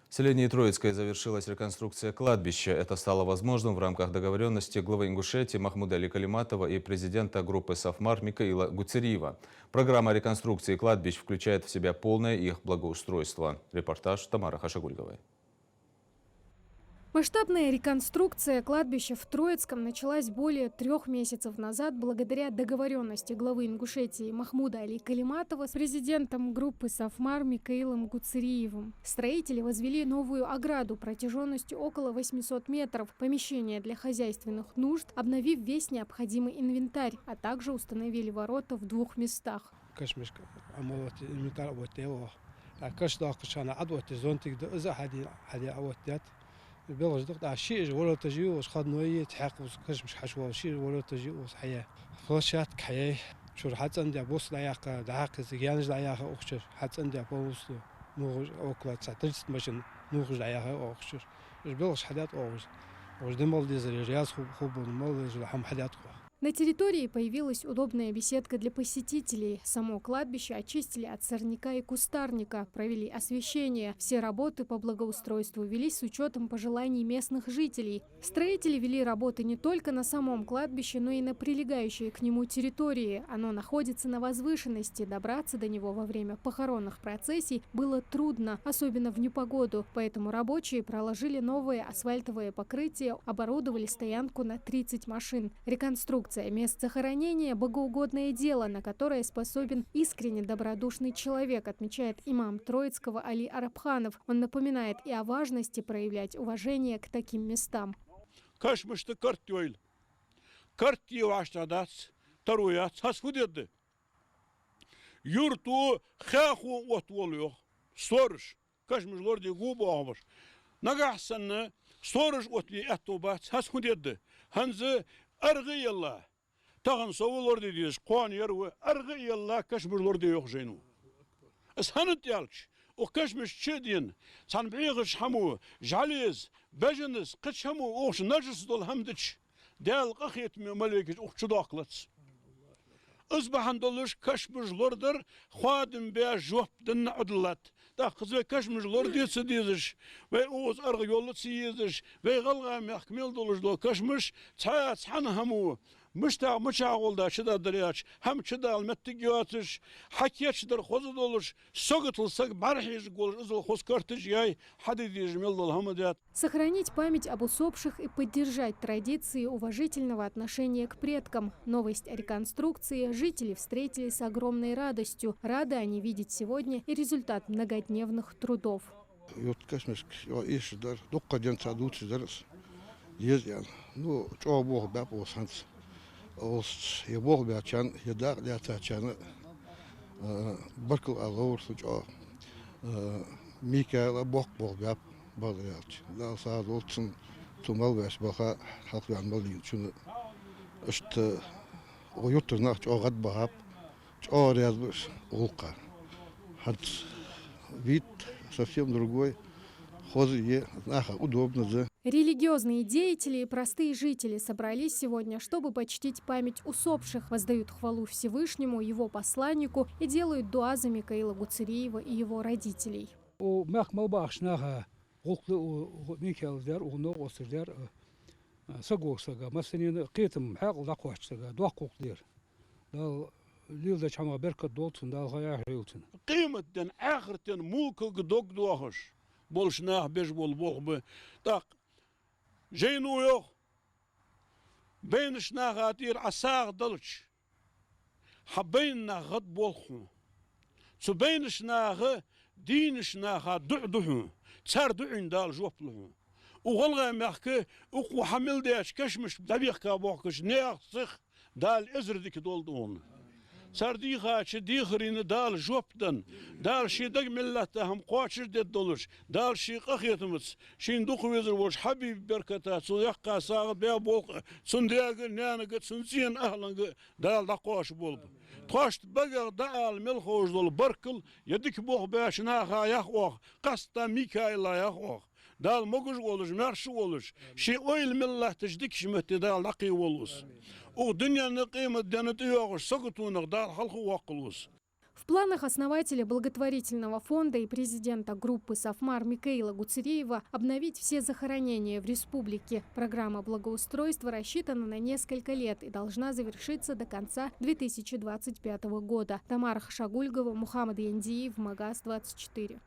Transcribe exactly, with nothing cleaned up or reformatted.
В селении Троицкое завершилась реконструкция кладбища. Это стало возможным в рамках договорённости главы Ингушетии Махмуда-Али Калиматова и президента группы «Сафмар» Микаила Гуцериева. Программа реконструкции кладбищ включает в себя полное их благоустройство. Репортаж Тамары Хашагульговой. Масштабная реконструкция кладбища в Троицком началась более трёх месяцев назад благодаря договорённости главы Ингушетии Махмуда-Али Калиматова с президентом группы «Сафмар» Микаилом Гуцериевым. Строители возвели новую ограду протяжённостью около восьмисот метров, помещение для хозяйственных нужд, обновив весь необходимый инвентарь, а также установили ворота в двух местах. Кашамашка Ӏомаоттаь, инвентарь оттаяьй оаха. ТӀаккха кашамаш доаккхача хана Ӏооттаь зонтик да, из а хьаде, хьаде Ӏооттадаьд. Белхаш да-кх, тӀаккха шиъ уж воротажи, уж входной, тхьаккха уж кашамашка хьачувоалаш шиъ уж воротажи, уж хьаяь. Площадка хьаяьй, чура хьацӀендаь, бус дӀаяккха, дӀахьакха из гаьнаш дӀаяха укх чура, хьацӀендаь полностью. Нувхаш около ца тридцать машин нувхаш дӀаяха укх чура. Уж белхаш хьадаьд оаха уж. Уж де мел дезар, уж яз ху-, хургболаш мел дезар, хӀама хьадаьд оаха. На территории появилась удобная беседка для посетителей. Само кладбище очистили от сорняка и кустарника, провели освещение. Все работы по благоустройству велись с учётом пожеланий местных жителей. Строители вели работы не только на самом кладбище, но и на прилегающей к нему территории. Оно находится на возвышенности. Добраться до него во время похоронных процессий было трудно, особенно в непогоду. Поэтому рабочие проложили новое асфальтовое покрытие, оборудовали стоянку на тридцать машин. Реконструкция мест захоронения — богоугодное дело, на которое способен искренне добродушный человек, отмечает имам Троицкого Али Арабханов. Он напоминает и о важности проявлять уважение к таким местам. Кашамашта карт йойла. Карт е вӀаштӀехьа дац, таро яц, хӀанз фу дергда? Юрто хехо оттавоал йоах сторож. Кашамаш лораде гу боагӀа бараш. Нагахьа санна сторож оттаве аьттув бац, хӀанз фу дергда? ХӀанз аргӀа а елла, тахан со ва лораде дезаш, кхоана ер ва, аргӀа а елла, кашамаш лораде йоах жайно. Из хӀана да аьлча, укх кашамашта чу а дена, цхьан бӀехача хӀамо, жӀалез, бежанас, кхыча хӀамо, укх чу нажас дола хӀама дича, Даьла къахетаме малейкаш укх чу доаккхалац. Из бахьан долаш кашамаш лорадар хоадам беш жоп денна Ӏодиллад. ТӀаккха из вай кашамаш лораде ца дезаш, вай укхаза аргӀа йолла ца езаш, вай ГӀалгӀай мехка мел долаш дола кашамаш цхьа, цхьан хӀамо, мишта, мичахьа гӀолла чудоаладаьр аьлча, хӀама чудоала моттиг йоацаш, хьакийчдар хоза долаш, саготал саг бӀарахьежаргволаш, иззал хоза карташ яьй, хьаде дезаш мел дола хӀама даьд. Сохранить память об усопших и поддержать традиции уважительного отношения к предкам. Новость о реконструкции жители встретили с огромной радостью. Рады они видеть сегодня и результат многодневных трудов. Юрта кашамашка, йо, эшаш дар, дукха денз ца дувцаш дар из. Деза аьнна. Ну, чӀоагӀа болх баьб оаха хӀанз. Оаха е болх баьчарна, е дакъа лаьцачарна, э, баркал ала ловр сона чӀоагӀа. Э, Микаила боккха болх баьб, бакъдар аьлча. Дала сагӀа долда цун, цу мел баьча балха, хьалхаваьнна мел дийначунна. Иштта укх юртара нах чӀоагӀа гӀадбахаб. ЧӀоагӀа раьза ба уж гӀулакха. ХӀанз вид совсем другой. Хоза я, наха удобно да. Религиозные деятели и простые жители собрались сегодня, чтобы почтить память усопших, воздают хвалу Всевышнему, его посланнику и делают дуа за Микаила Гуцериева и его родителей. Укх мехка мел бахача наха гӀулакх да укх Микаила даьр, укх новкъосташа даьр, э, саг волча сага массанена кхетам, хьаькъал дӀакхоачача сага доккха гӀулакх да ер. Дала леладеча хӀамах беркат долда цунна, Дала ха яхьийла цунна. Къематден, Ӏахартен мулкага дог доахаш болаш нах беш бола болх ба. ТӀаккха жайно йоах: байнача наха тӀера Ӏа сагӀа далча, хьа байна нах гӀадбоал хьона. Цу байнача наха дийнача наха дуӀа ду хьона. Цар дуӀайна Дала жоп лу хьона. Укх ГӀалгӀай мехка укхо хьа мел даьча кашамашка дӀабехка бохкача наьха сиха Дала эзар дика долда хьона. Цар дийхача дехарийна Дала жоп денна, Дала ший дага мел латта хӀама кхоачашдергдолаш, Дала ший къахетамца, шийна дукха везар волча Хьабиба берката, цо яьккха сагӀа, баь болх, цун даьга, наьнага, цун цӀен ахӀланга Дала дӀакхоачаш болба. Тхоашта багах дӀаала мел ховш дола баркал е дика болх баьча наха ях оаха, къаьстта Микаила ях оаха. Дала могаш а волаш, маьрша а волаш, ший ойла мел латтача дикача метте Дала дӀакхийволва из. Укх дунен а къематден а тӀайоагӀаш саготонах Дала хьалхавоаккхалва из. В планах основателя благотворительного фонда и президента группы «Сафмар» Микаила Гуцериева обновить все захоронения в республике. Программа благоустройства рассчитана на несколько лет и должна завершиться до конца две тысячи двадцать пятого года. Тамара Хашагульгова, Мухаммад Яндиев, Магас двадцать четыре.